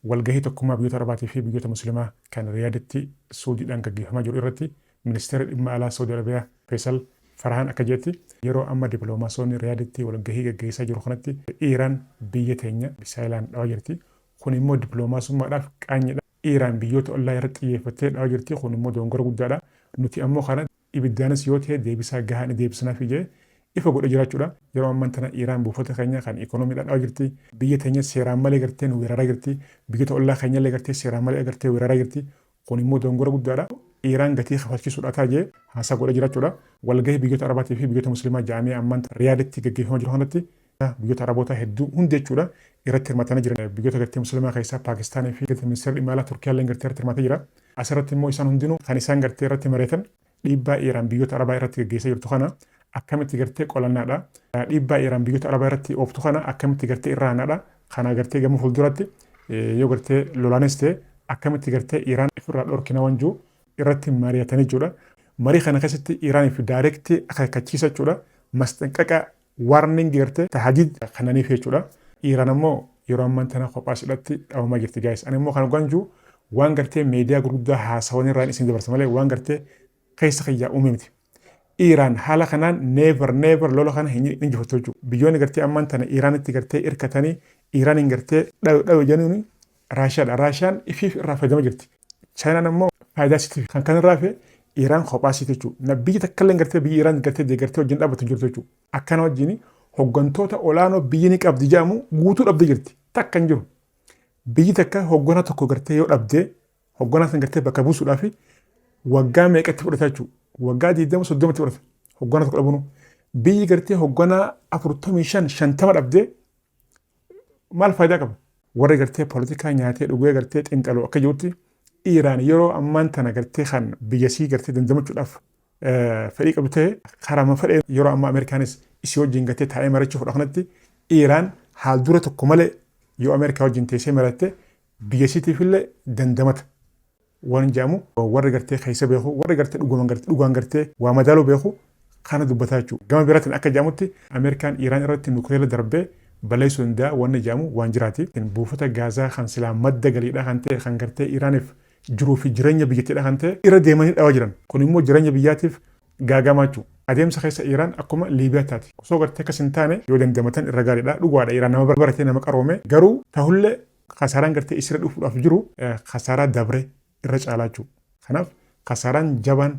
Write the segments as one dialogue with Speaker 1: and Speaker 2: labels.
Speaker 1: Walgahii tokkummaa biyyoota Arabaatii fi biyyoota Muslimaa kan Riyaaditti Suudiidhaan gaggeeffamaa jiru irratti Ministeerri Dhimma Alaa Saudi Arabiyaa Feesal Farahaan akka jedhetti, yeroo amma diploomasoonni Riyaaditti walgahii gaggeessaa jiru kanatti Iiraan biyya teenya misaayilaan dhawaa jirti. Kun immoo diploomaasummaadhaaf qaanyiidha. Iiraan biyyoota ollaa irratti xiyyeeffattee dhawaa jirti. Kun immoo dogongora guddaadha. Nuti ammoo kana ibiddaanis yoo ta'e deebisaa gahaa ni deebisnaafi jedhe ifa godhee jira jechuudha. Yeroo ammaan tana Iiraan buufata keenya kan ikoonomiidhaan dhawaa jirti. Biyya teenya seeraan malee gartee nu weeraraa jirti. Biyyoota ollaa keenyallee gartee seeraan malee gartee weeraraa jirti. Kun immoo dogongora guddaadha. Iiraan gatii kafalchiisuudha ta'a jedhee haasaa godhee jira jechuudha. Walgahii biyyoota Arabaatii fi biyyoota Musliimaa ja'amee ammaan Riyaaditti gaggeeffamaa jiru kanatti biyyoota Arabootaa hedduu hundi jechuudha irratti hirmaatanii jiran. Biyyoota gartee Musliimaa keessaa Paakistaanii fi ministeerri dhimma alaa Turkiyaallee gartee irratti hirmaatee jira. Asirratti immoo isaan hundinuu kan isaan gartee irratti mari'atan dhiibbaa Iiraan biyyoota Arabaa irratti gaggeessaa jirtu kana akkamitti gartee qolannaadha. Dhiibbaa Iiraan biyyoota Arabaa irratti ooftu kana akkamitti gartee irra aanaadha. Kana gartee gama fuulduratti yoo gartee lolaanis ta'e akkamitti gartee Iiraan ofirraa dhorkina waan jiru irratti mari'atanii jechuudha. Marii kana keessatti Iiraaniif direct akeekkachiisa jechuudha. Masxanqaqa, warning, gartee tahadiid kananiif jechuudha. Iiraan ammoo yeroo ammaan tana kophaa sidhatti dhabamaa jirti, guys. Ani immoo kan dhugaan jiru waan gartee meediyaa gurguddaa haasawan irraan isin dabarsa malee waan gartee keessa kiyyaa uume miti. Iiraan haala kanaan never never lola kana hin injifattu jechuudha. Biyyoonni gartee ammaan tana Iiraanitti gartee hirkatanii Iiraaniin gartee dhawe dhawe jedhaniin Raashiyaadha. Raashiyaan ifiif irraa fayyadamaa jirti. Chaayinaan ammoo faayidaa isiitiif kan kanarraa hafe Iiraan kophaa isiiti jechuudha. Biyyi takka illee gartee biyyi Iiraan gartee deeggartee wajjin dhaabbatu hin jirtu jechuudha. Akkana wajjin hooggantoota olaanoo biyyi ni qabdi jedhamu guutuu dhabdee jirti. Takka hin jiru. Biyyi takka hoogganaa tokko gartee yoo dhabdee, hoogganaa san gartee bakka buusuudhaaf waggaa meeqatti fudhata jechuudha. Waggaa 20 30tti fudhata. Hoogganaa tokko dhabuun. Biyyi gartee hoogganaa 45 50 dhabdee maal faayidaa qaba? Warri gartee poolitikaa nyaatee dhugee gartee xiinxalu akka jirutti, Iiraan yeroo ammaan tana gartee kan biyyasii gartee dandamachuudhaaf fedhii qabdu ta'e, karaa fedhee yeroo ammaa Ameerikaanis isii wajjin gartee taa'ee mari'achuu fedha kanatti, Iiraan haal dura tokko malee yoo Ameerikaa wajjin teessee mari'atte biyyasiitiif illee dandamata. Waan jedhamu warri gartee keessa beeku, warri gartee dhuguman gartee dhugaan gartee waa madaaluu beeku kana dubbataa jechuudha. Gama biraatiin akka jedhamutti Ameerikaan Iiraan irratti nukileera darbee balleessuu danda'a wanni jedhamu waan jiraati. Buufata gaazaa kan silaa madda galiidhaa kan ta'e, kan gartee Iiraaniif jiruu fi jireenya biyyattiidhaa kan ta'e irra deemanii dhawaa jiran. Kun immoo jireenya biyyaatiif gaagamaa jechuudha. Adeemsa keessa Iiraan akkuma Liibiyaa taati. Osoo gartee akkas hin taane yoo dandamatan irra gaariidha. Dhugaadha, Iiraan nama baratee, nama qaroome, garuu ta'ullee kasaaraan gartee isirra dhufuudhaaf jiru kasaaraa dabre irra caalaa jechuudha. Kanaaf kasaaraan jabaan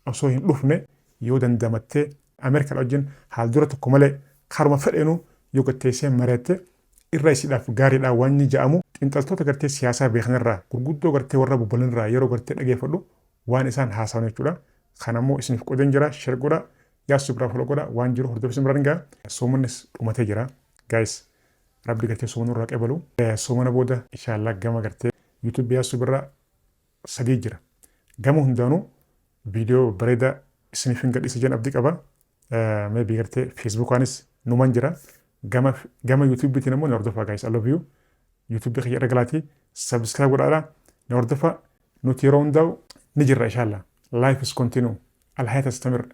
Speaker 1: osoo hin dhufne yoo dandamattee Ameerikaa wajjin haal dura tokko malee karuma fedheenuu yoo gatteessee mari'atte irra isiidhaaf gaariidha waan inni jedhamu xiinxaltoota gartee siyaasaa beekanirraa, gurguddoo gartee warra bubbulanirraa yeroo gartee dhageeffadhu waan isaan haasawan jechuudha. Kanammoo isiniif qoodeen jira, share godha, yaasuu biraa follow godha, waan jiru hordofii isin biraan ga'a. Soomannis dhumatee jira, guys. Rabbi gartee soomana irraa qebalu. Soomana booda inshallah gama gartee YouTube yaasuu birraa sadii jira. Gama hundaanuu viidiyoo bareedaa isiniif hin gadhiisa jedhan abdii qaba. Maybe gartee Facebookaanis numan jira. Gama YouTubeetiin immoo na hordofaa, guys. I love you. YouTube kiyya irra galaatii subscribe godhaadha. Na hordofaa, nuti yeroo hundaa'u ni jirra inshallah. Life is continue. الحياة تستمر.